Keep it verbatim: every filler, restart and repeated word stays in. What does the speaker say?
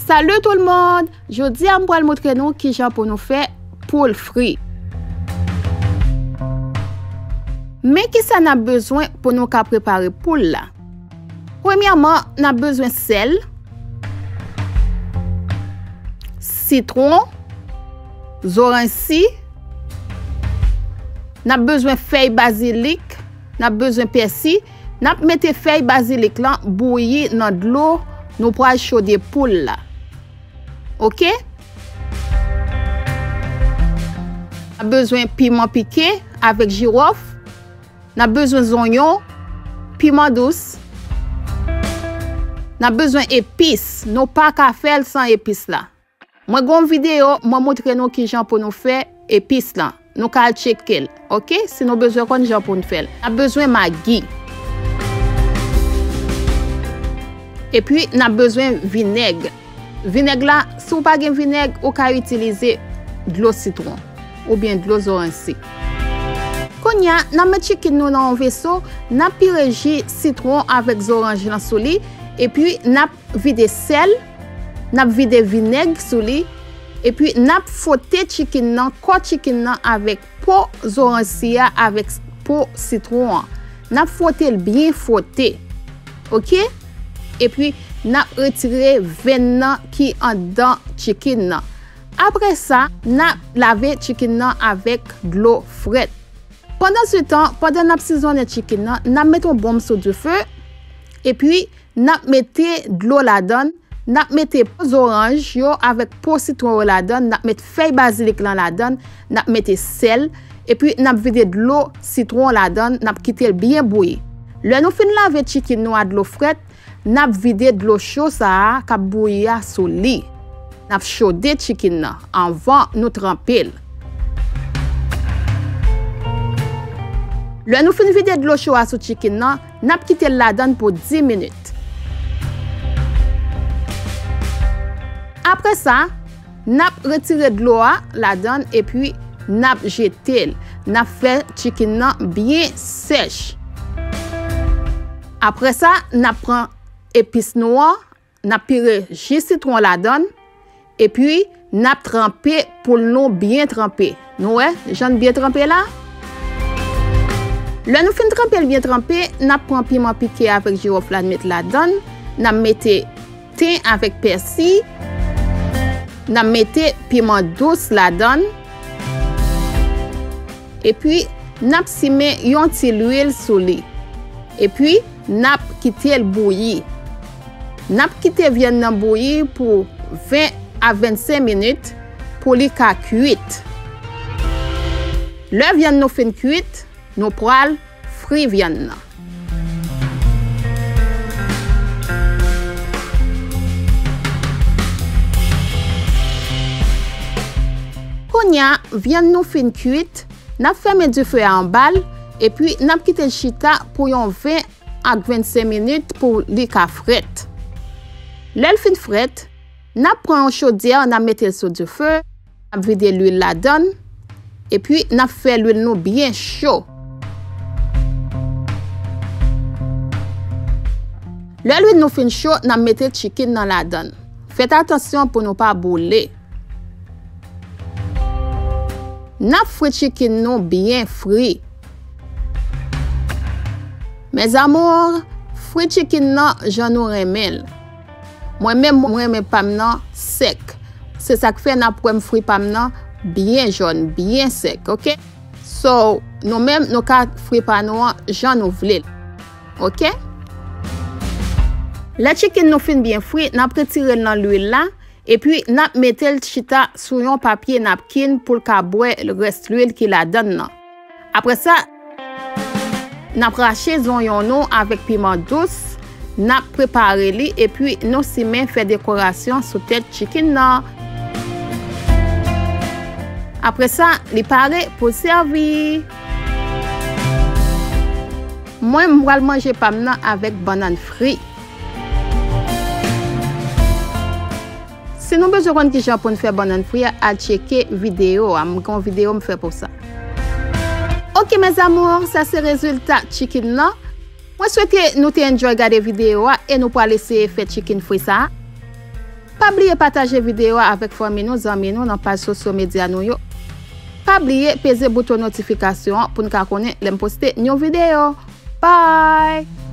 Salut tout le monde! Jodi a m pral montre nou kijan pou nou fè poul fri. Men kisa n ap bezwen pou nou ka prepare poul la. Premyèman, n ap bezwen sèl, sitwon, zoranj si, n ap bezwen fèy bazilik, n ap bezwen pèsi, n ap mete fèy bazilik lan bouyi nan dlo nou pral chode poul la. Oke? N ap bezwen piman pike avèk jiwòf. N ap bezwen zonyon, piman dous. N ap bezwen epis. Nou pa ka fè l san epis la. Mwen gen yon videyo, mwen montre nou kijan pou nou fè epis lan. Nou ka al tcheke l, oke? Si nou bezwen konn jan pou n fè l. N ap bezwen magi. Epi, n ap bezwen vinèg. Vinèg la, si w pa gen vinèg, ou ka itilize dlo sitwon oubyen dlo zoranj sik. Kounye a, n ap met chicken nou nan yon veso, n ap pire ji sitwon avèk zoranj lan sou li, epi n ap vide sèl, n ap vide vinèg sou li, epi n ap fwote chicken nan, kò chicken nan avèk po zoranj si a avèk po sitwon an. N ap fwote l byen fwote. Oke? Epi, n ap retire venn nan ki anndan chicken nan. Apre sa, n ap lave chicken nan avèk dlo frèt. Pandansetan, pandan n ap sizonnen chicken nan, n ap met yon bonm sou dife, epi n ap mete dlo ladan l, n ap mete po zoranj yo avèk po sitwon yo ladan l, n ap met fèy bazilik lan ladan l, n ap mete sèl, epi n ap vide dlo sitwon ladan l, n ap kite l byen bouyi. Lè nou fin lave chicken nou a dlo frèt, n ap vide dlo cho sa a k ap bouyi a sou li. N ap chode chicken nan anvan nou tranpe l. Lè nou fin vide dlo cho a sou chicken nan, n ap kite l ladan l pou dis minit. Apre sa, n ap retire dlo a ladan l epi n ap jete l. N ap fè chicken nan byen sèch. Apre sa, n ap pran epis nou an, n ap pire ji sitwon ladan l, epi n ap tranpe poul nou byen tranpe. Nou wè jan l byen tranpe la? Lè nou fin tranpe l byen tranpe, n ap pran piman pike avèk jiwòf la n met ladan l, n ap mete ten avèk pèsi, n ap mete piman dous ladan l, epi n ap simen yon ti lwil sou li. Epi n ap kite l bouyi. N ap kite vyann nan bouyi pou ven a vennsenk minit pou li ka kwit. Lè vyann nou fin kwit, nou pral fri vyann nan. Kounye a, vyann nou fin kwit, n ap fèmen dife a anba l, epi n ap kite l chita pou yon ven ak vennsenk minit pou li ka frèt. Lè l fin frèt, n ap pran yon chodyè, n ap mete l sou dife, n ap vide lwil ladan l, epi n ap fè lwil nou byen cho. Lè lwil nou fin cho, n ap mete chicken nan ladan l. Fèt atansyon pou nou pa boule. N ap fri chicken nou byen fri. Mes amours, fri chicken nan jan nou renmen l. Mwen menm, mwen renmen pa m nan sèk. Se sa k fè n ap wè m fri pa m nan byen jòn, byen sèk, oke? So, nou menm, nou ka fri pa nou an jan nou vle l. Oke? Lè chicken nou fin byen fri, n ap retire l nan lwil la, epi n ap mete l chita sou yon papye napkin pou l ka bwè rès lwil ki ladan l nan. Apre sa, n ap rache zonyon nou avèk piman dous, n ap prepare li, epi nou simen fè dekorasyon sou tèt chicken nan. Apre sa, li pare pou sèvi. Mwen, m pral manje pa m nan avèk bannann fri. Si nou bezwen konn kijan pou n fè bannann fri a, al tcheke videyo a. M gen yon videyo m fè pou sa. Oke, mes amours, sa se rezilta chicken nan. Mwen swete nou te enjoy gade videyo a e nou pral eseye fè chicken fri sa a. Pa bliye pataje videyo a avèk fanmi nou, zanmi nou nan paj sosyo medya nou yo. Pa bliye peze bouton notifikasyon an pou n ka konnen lè m poste yon videyo. Bye!